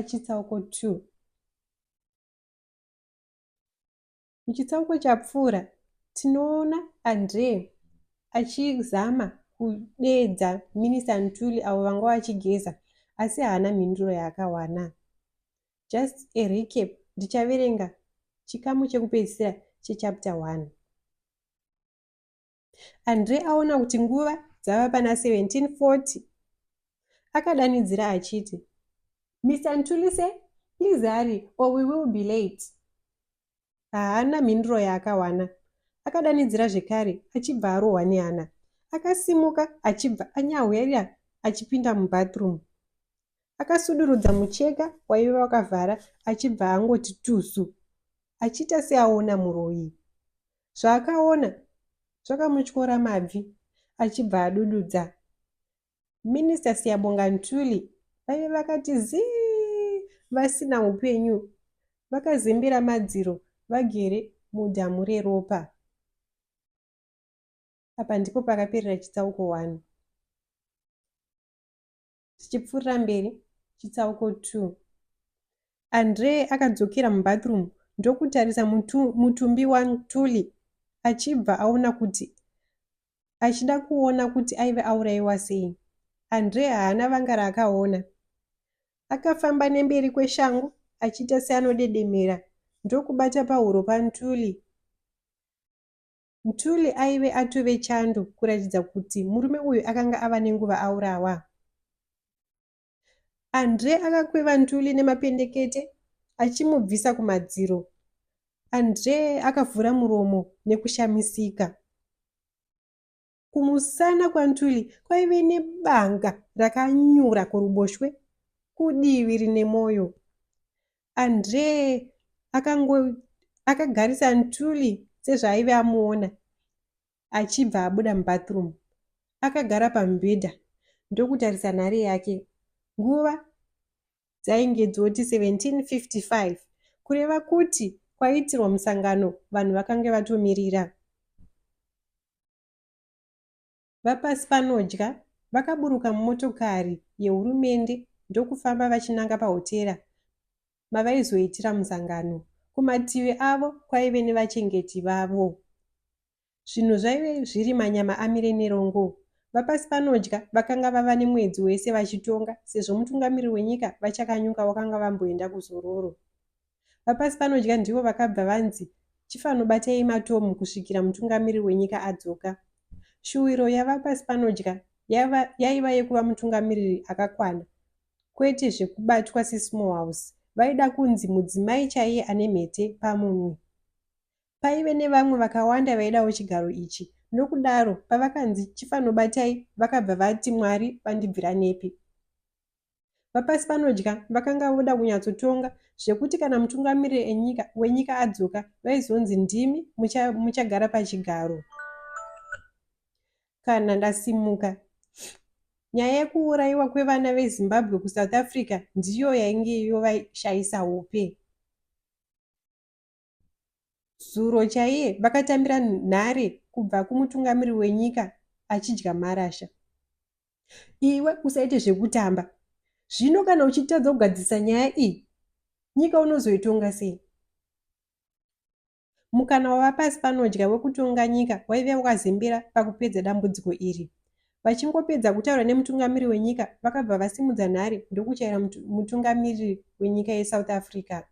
pachitsauko 2. Muchitsauko chapfuura, tinoona Andre achizama kudeedza Minister Ntuli avo vanga vachigeza asi haana mhinduro yaakawana. Just a recap, ndichaverenga chikamu chekupedzisira chechapter 1. Andre aona kuti nguva dzava pana 1740, akadanidzira achiti, Mister Ntuli sir, please hurry or we will be late. Haana mhinduro yaakawana. Akadanidzira zvekare achibva arohwa nehana. Akasimuka achibva anyahwera achipinda mubathroom. Akasudurudza mucheka waive wakavhara achibva angoti tuzu achiita seaona muroyi. Zvaakaona zvakamutyora mabvi achibva adududza. Minister Siyabonga Ntuli vaive vakati zii vasina upenyu vakazembera madziro vagere mudhamu reropa. Apa ndipo pakaperera chitsauko 1. Tichipfuurira mberi, Chitsauko 2. Andre akadzokera mubathroom ndokutarisa mutumbi waNtuli achibva aona kuti achida kuona kuti aive auraiwa sei. Andre haana vanga raakaona. Akafamba nemberi kweshangu achiita seanodedemera ndokubata pahuro paNtuli. Ntuli aive atove chando kuratidza kuti murume uyu akanga ava nenguva aurawa. Andre akakweva Ntuli nemapendekete achimubvisa kumadziro. Andre akavhura muromo nekushamisika. Kumusana kwaNtuli kwaive nebanga rakanyura kuruboshwe kudivi rine moyo. Andre akango, akagarisa Ntuli sezvaaive amuona achibva abuda mubathroom. Akagara pamubhedha ndokutarisa nhare yake. Nguva dzainge dzoti 17:55 kureva kuti kwaiitirwa musangano vanhu vakange vatomirira. VaPasipanodya vakaburuka mumotokari yehurumende ndokufamba vachinanga pahotera mavaizoitira musangano. Kumativi avo kwaive nevachengeti vavo. Zvinhu zvaive zviri manyama amire nerongo. VaPasipanodya vakanga vava nemwedzi wese vachitonga sezvo mutungamiriri wenyika VaChakanyuka wakanga vamboenda kuzororo. VaPasipanodya ndivo vakabva vanzi chifanobatai matomu kusvikira mutungamiriri wenyika adzoka. Shuwiro yaVaPasipanodya yaiva yekuva mutungamiriri akakwana kwete zvekubatwa sesmall house. Vaida kunzi mudzimai chaiye ane mhete pamunwe. Paive nevamwe vakawanda vaidawo chigaro ichi nokudaro pavakanzi chifanobatai vakabva vati Mwari vandibvira nepi. VaPasipanodya vakanga voda kunyatsotonga zvekuti kana mutungamiriri enyika, wenyika adzoka vaizonzi ndimi muchagara pachigaro kana ndasimuka. Nyaya yekuuraiwa kwevana veZimbabwe kuSouth Africa ndiyo yainge yovashaisa hope. Zuro chaiye vakatambira nhare kubva kumutungamiriri wenyika achidya marasha. Iwe usaite zvekutamba. Zvino kana uchitadza kugadzirisa nyaya iyi, nyika unozoitonga sei? Mukana waVaPasipanodya wekutonga nyika waive wakazembera pakupedza dambudziko iri. Vachingopedza kutaura nemutungamiriri wenyika, vakabva vasimudza nhare ndokuchaira mutungamiriri wenyika yeSouth Africa.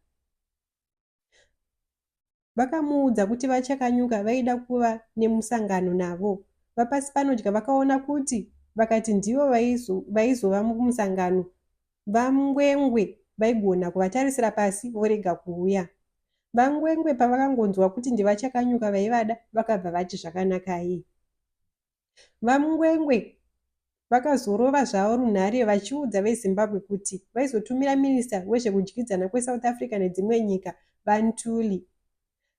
Vakamuudza kuti VaChakanyuka vaida kuva nemusangano navo. VaPasipanodya vakaona kuti vakati ndivo vaizova mumusangano, VaMngwengwe vaigona kuvatarisira pasi vorega kuuya. VaMngwengwe pavakangonzwa kuti ndiVaChakanyuka vaivada vakabva vati zvakanakai. VaMungwengwe vakazorova zvavo runhare vachiudza veZimbabwe kuti vaizotumira minista wezvekudyidzana kweSouth Africa nedzimwe nyika, VaNtuli.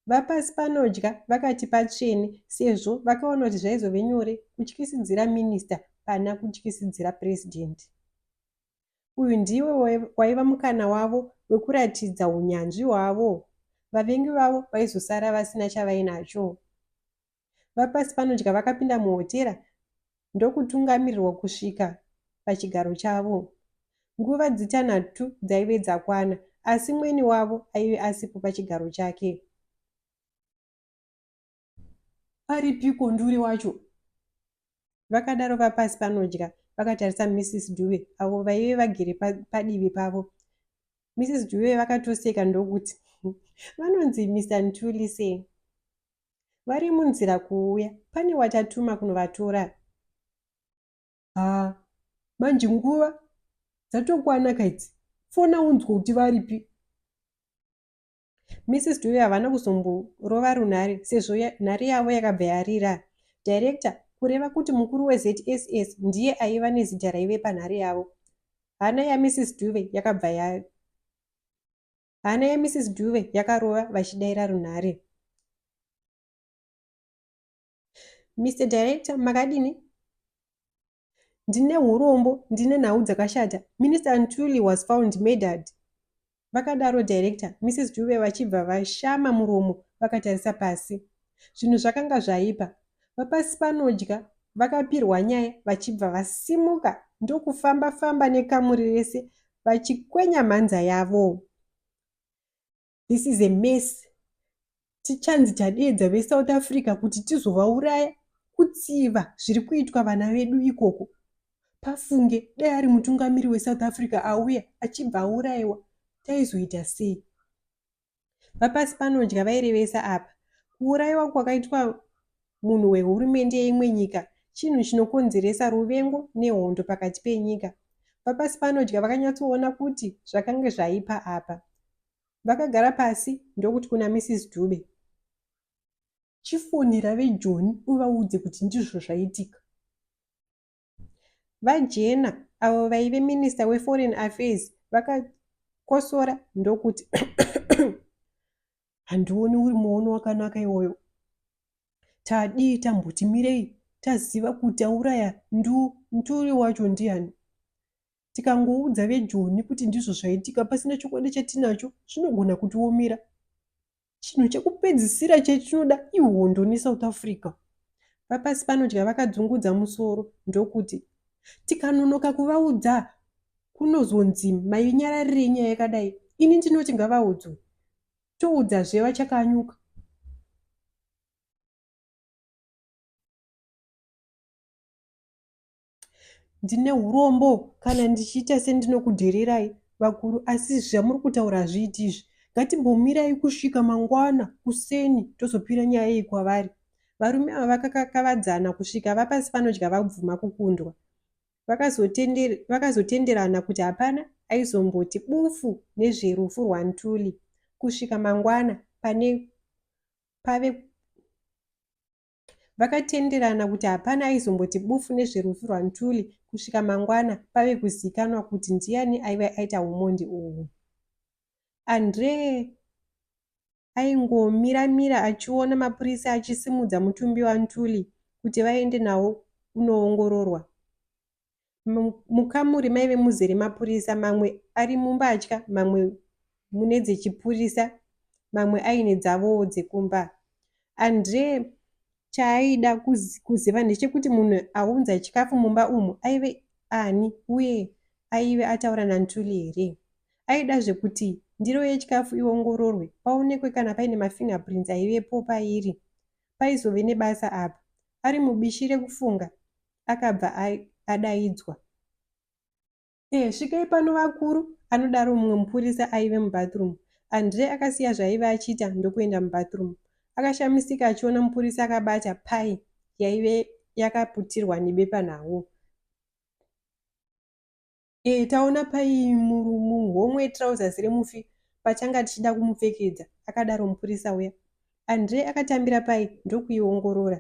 VaPasipanodya vakati patsvene sezvo vakaona kuti zvaizove nyore kutyisidzira minista pana kutyisidzira president. Uyu ndiwo waiva mukana wavo wekuratidza hunyanzvi hwavo, vavengi vavo vaizosara vasina chavainacho. VaPasipanodya vakapinda muhotera ndokutungamirirwa kusvika pachigaro chavo. Nguva dzitanhatu dzaive dzakwana asi mweni wavo aive asipo pachigaro chake. Aripiko Nduri wacho? Vakadaro VaPasipanodya vakatarisa Mrs Dube avo vaive vagere padivi pavo. Mrs Dube vakatoseka ndokuti, Vanonzi Mister Ntuli sei? Vari munzira kuuya, pane watatuma kunovatora. Haa manje nguva dzatokwana ka idzi, fona unzwe kuti varipi. Mrs Dube havana kuzomborova runhare sezvo nhare yavo yakabva yarira. Director, kureva kuti mukuru weZSS ndiye aiva nezita raive panhare yavo. Hana yaMrs Dube yakabva ya Hana yaMrs Dube yakarova vachidaira runhare. Mister Director, makadini? Ndine hurombo, ndine nhau dzakashata. Minister Ntuli was found murdered. Vakadaro director, Mrs Dube vachibva vashama muromo vakatarisa pasi. Zvinhu zvakanga zvaipa. VaPasipanodya vakapirwa nyaya vachibva vasimuka ndokufamba famba nekamuri rese vachikwenya mhanza yavo. This is a mess. Tichanzi tadeedza veSouth Africa kuti tizovauraya kutsiva zviri kuitwa vana vedu ikoko. Pafunge dai ari mutungamiri weSouth Africa auya achibva auraiwa taizoita sei? VaPasipanodya vairevesa apa. Kuuraiwa kwakaitwa munhu wehurumende yeimwe nyika chinhu chinokonzeresa ruvengo nehondo pakati penyika. VaPasipanodya vakanyatsoona kuti zvakange zvaipa apa. Vakagara pasi ndokuti kuna Mrs Dube, Chifonera veJoni uvaudze kuti ndizvo zvaitika. VaJena, avo vaive Minister weForeign Affairs, vakakosora ndokuti, Handioni uri muono wakanaka iwoyo. Tadii tamboti mirei taziva kuti auraya Ndu Ntuli wacho ndiani? Tikangoudza veJoni kuti ndizvo zvaitika pasina chokwadi chatinacho zvinogona kutiomera. Chinhu chekupedzisira chatinoda ihondo neSouth Africa. VaPasipanodya vakadzungudza musoro ndokuti, Tikanonoka kuvaudza kunozonzi mainyararirei nyaya yakadai? Ini ndinoti ngavaudzwe. Toudzazve VaChakanyuka. Ndine hurombo kana ndichiita sendinokudhererai vakuru asi zvamuri kutaura hazviiti izvi. Ngatimbomirai kusvika mangwana kuseni tozopira nyaya iyi kwavari. Varume ava vakakakavadzana kusvika VaPasipanodya vabvuma kukundwa. Vakazotenderana kuti hapana aizomboti bufu nezverufu rwaNtuli kusvika mangwana pane pave Vakatenderana kuti hapana aizomboti bufu nezverufu rwaNtuli kusvika mangwana pave kuzikanwa kuti ndiani aive aita humondi uhu. Andre aingomira-mira achiona mapurisa achisimudza mutumbi waNtuli kuti vaende nawo kunoongororwa. Mukamuri maive muzere mapurisa mamwe ari mumbatya mamwe mune dzechipurisa mamwe aine dzavowo dzekumba. Andre chaaida kuziva ndechekuti munhu aunza chikafu mumba umu aive ani uye aive ataura naNtuli here. Aidazve kuti ndiro yechikafu iongororwe paonekwe kana paine mafingerprints aivepo pairi. Paizove nebasa apa. Ari mubishi rekufunga akabva adaidzwa. Eh, svikai pano vakuru, anodaro mumwe mupurisa aive mubathroom. Andre akasiya zvaive achiita ndokuenda mubathroom. Akashamisika achiona mupurisa akabata pie yaive yakaputirwa nebepanhau. Eh, taona pai muhomwe yetrousers remufi patanga tichida kumupfekedza, akadaro mupurisa uya. Andre akatambira pai ndokuiongorora.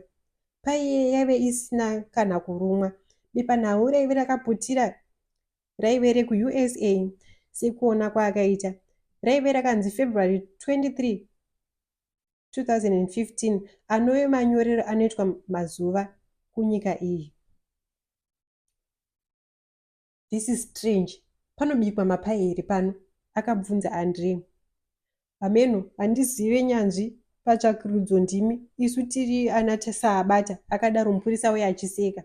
Pai iye yaive isina kana kurumwa. Bepanhau raive rakaputira raive rekuUSA sekuona kwaakaita. Raive rakanzi February 23, 2015 anove manyorero anoitwa mazuva kunyika iyi. This is strange. Panobikwa mapai here pano? Akabvunza Andre. Hameno, handizive nyanzvi patsvakurudzo ndimi, isu tiri ana Saabata, akadaro mupurisa uya achiseka.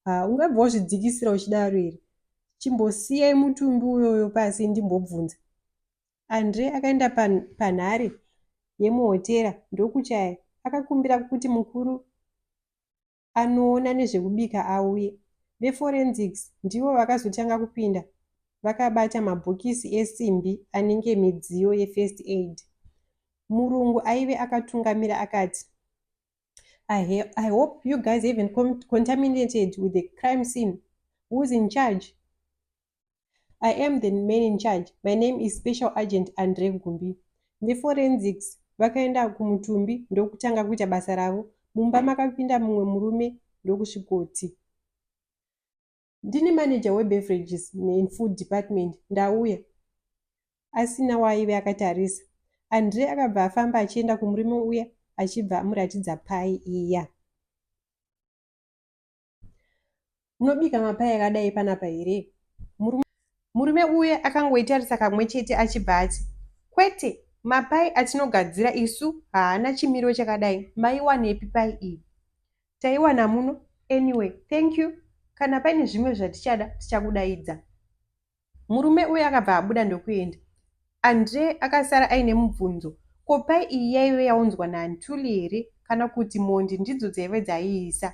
Ha, ungabva wazvidzikisira uchidaro here? Chimbosiyai mutumbi uyoyo pasi ndimbobvunza. Andre akaenda panhare yemuhotera ndokuchaya. Akakumbira kuti mukuru anoona nezvekubika auye. Veforensics ndivo vakazotanga kupinda vakabata mabhokisi esimbi anenge midziyo yefirst aid. Murungu aive akatungamira akati, I, I hope you guys haven't contaminated with the crime scene. Who's in charge? I am the man in charge. My name is Special Agent Andre Gumbi. Veforensics vakaenda kumutumbi ndokutanga kuita basa ravo. Mumba makapinda mumwe murume ndokusvikoti. Ndini manager webeverages and food department. Ndauya. Asina waaive akatarisa. Andre akabva afamba achienda kumurume uya achibva amuratidza pai iya. Munobika mapai akadai panapa here? Murume uye akangoitarisa kamwe chete achibva ati, Kwete, mapai atinogadzira isu haana chimiro chakadai. Maiwanepi pai iyi? Taiwana muno. Anyway, thank you. Kana paine zvimwe zvatichada tichakudaidza. Murume uye akabva abuda ndokuenda. Andre akasara aine mubvunzo, ko pai iyi yaive yaunzwa naNtuli here kana kuti mhondi ndidzo dzaive dzaiisa?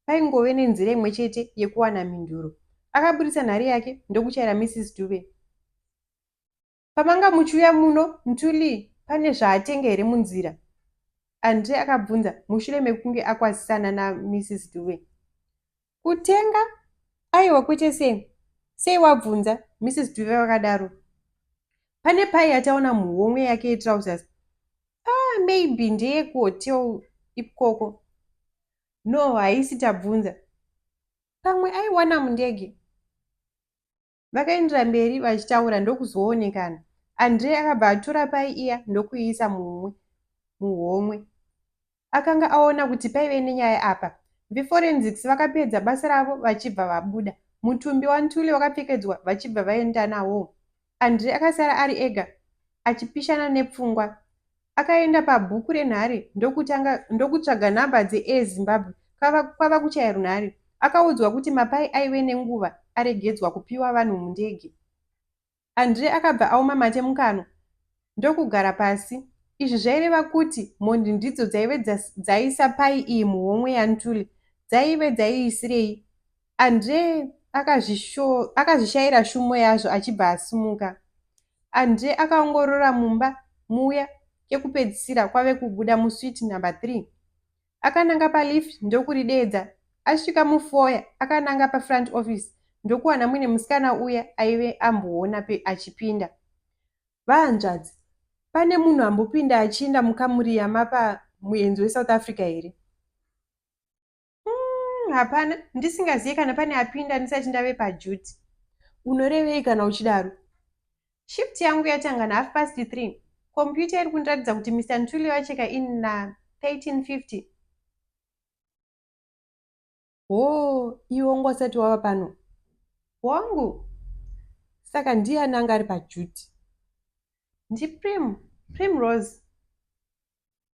Paingove nenzira imwe chete yekuwana mhinduro. Akaburitsa nhare yake ndokuchaira Mrs Dube. Pamanga muchiuya muno Ntuli pane zvaatenga here munzira? Andre akabvunza mushure mekunge akwazisana naMrs Dube. Kutenga? Aiwa kwete sei? Sei wabvunza? Mrs Dube vakadaro. Pane pai yataona muhomwe yake yetrousers. Ah, maybe ndeyekuhotel ikoko. No, haisi tabvunza. Pamwe aiwana mundege. Vakaendera mberi vachitaura ndokuzoonekana. Andre akabva atora pai iya ndokuiisa muhomwe muhomwe. Akanga aona kuti paive nenyaya apa. Veforensics vakapedza basa ravo vachibva vabuda. Mutumbi waNtuli wakapfekedzwa vachibva vaenda nawo. Andre akasara ari ega achipishana nepfungwa. Akaenda pabhuku renhare ndokutanga ndokutsvaga nhamba dzeAir Zimbabwe kwava, kwava kuchaya runhare. Akaudzwa kuti mapai aive nenguva aregedzwa kupiwa vanhu mundege. Andre akabva aoma mate mukanwa ndokugara pasi. Izvi zvaireva kuti mhondi ndidzo dzaive dzaisa pai iyi muhomwe yaNtuli. Dzaive dzaiisirei? Andre akazvishaira shumo yazvo achibva asimuka. Andre akaongorora mumba muya kekupedzisira kwave kubuda musuite number 3. Akananga palift ndokurideedza. Asvika mufoyer akananga pafront office ndokuwana muine musikana uya aive amboona achipinda. Vahanzvadzi, pane munhu ambopinda achienda mukamuri yamapa muenzi weSouth Africa here? Mm, hapana, ndisingazive kana pane apinda ndisati ndave paduty. Unorevei kana uchidaro? Shift yangu yatanga na half past 3. Computer iri kundiratidza kuti Mr Ntuli vacheka in na 1350. Hoo, iwe wanga usati wava pano? Wangu? Saka ndiani anga ari paduty? NdiPrim, Primrose.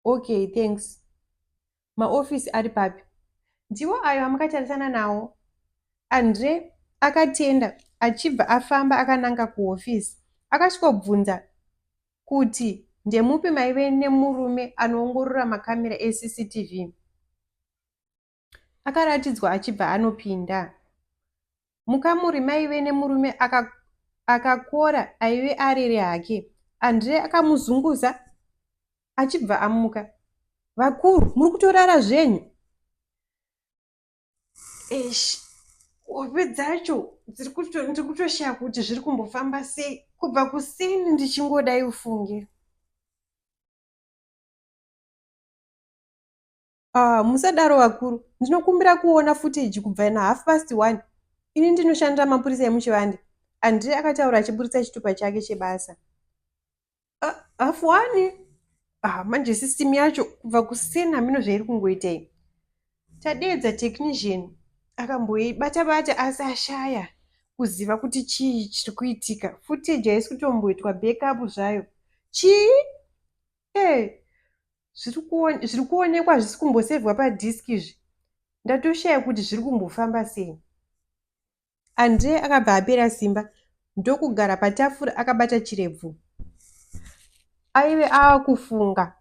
Okay, thanks. Maofisi ari papi? Ndiwo ayo amakatarisana nawo. Andre akatenda achibva afamba akananga kuhofisi. Akasvikobvunza kuti ndemupi maive nemurume anoongorora makamera eCCTV. Akaratidzwa achibva anopinda. Mukamuri maive nemurume akakora aive arere hake. Andre akamuzunguza achibva amuka. Vakuru, muri kutorara zvenyu? Eish, hope dzacho ndiri kutoshaya kuti zviri kumbofamba sei kubva kuseni ndichingodai ufunge. Ah, musadaro vakuru. Ndinokumbira kuona footage kubva na half past one. Ini ndinoshandira mapurisa emuchivande. Andre akataura achiburitsa chitupa chake chebasa. Ah, half one? Ah, manje system yacho kubva kuseni hameno zvairi kungoita iyi. Tadeedza technician akamboibata bata asi ashaya kuziva kuti chii chiri kuitika. Footage haisi kutomboitwa backup zvayo. Chii? Eh, zviri kuonekwa hazvisi kumbosevhwa padisk izvi ndatoshaya kuti zviri kumbofamba sei. Andre akabva apera simba ndokugara patafura akabata chirebvu. Aive ava kufunga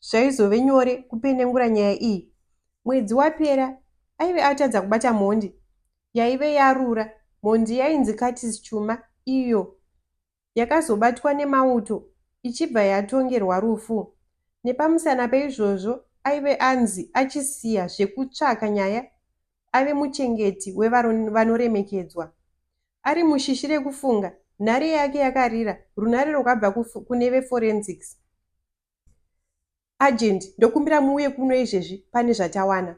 zvaizove nyore kupenengura nyaya iyi. Mwedzi wapera aive atadza kubata mhondi yaive yarura, mhondi yainzi Curtis Chuma iyo yakazobatwa nemauto ichibva yatongerwa rufu. Nepamusana peizvozvo aive anzi achisiya zvekutsvaka nyaya ave muchengeti wevanoremekedzwa. Ari mushishi rekufunga, nhare yake yakarira, runhare rwakabva kune veforensics. Agent, ndokumbira muuye kuno izvezvi pane zvatawana.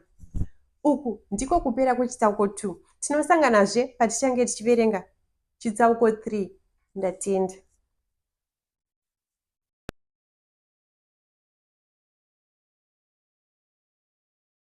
Uku ndiko kupera kwechitsauko 2. Tinosanganazve patichange tichiverenga chitsauko 3. Ndatenda.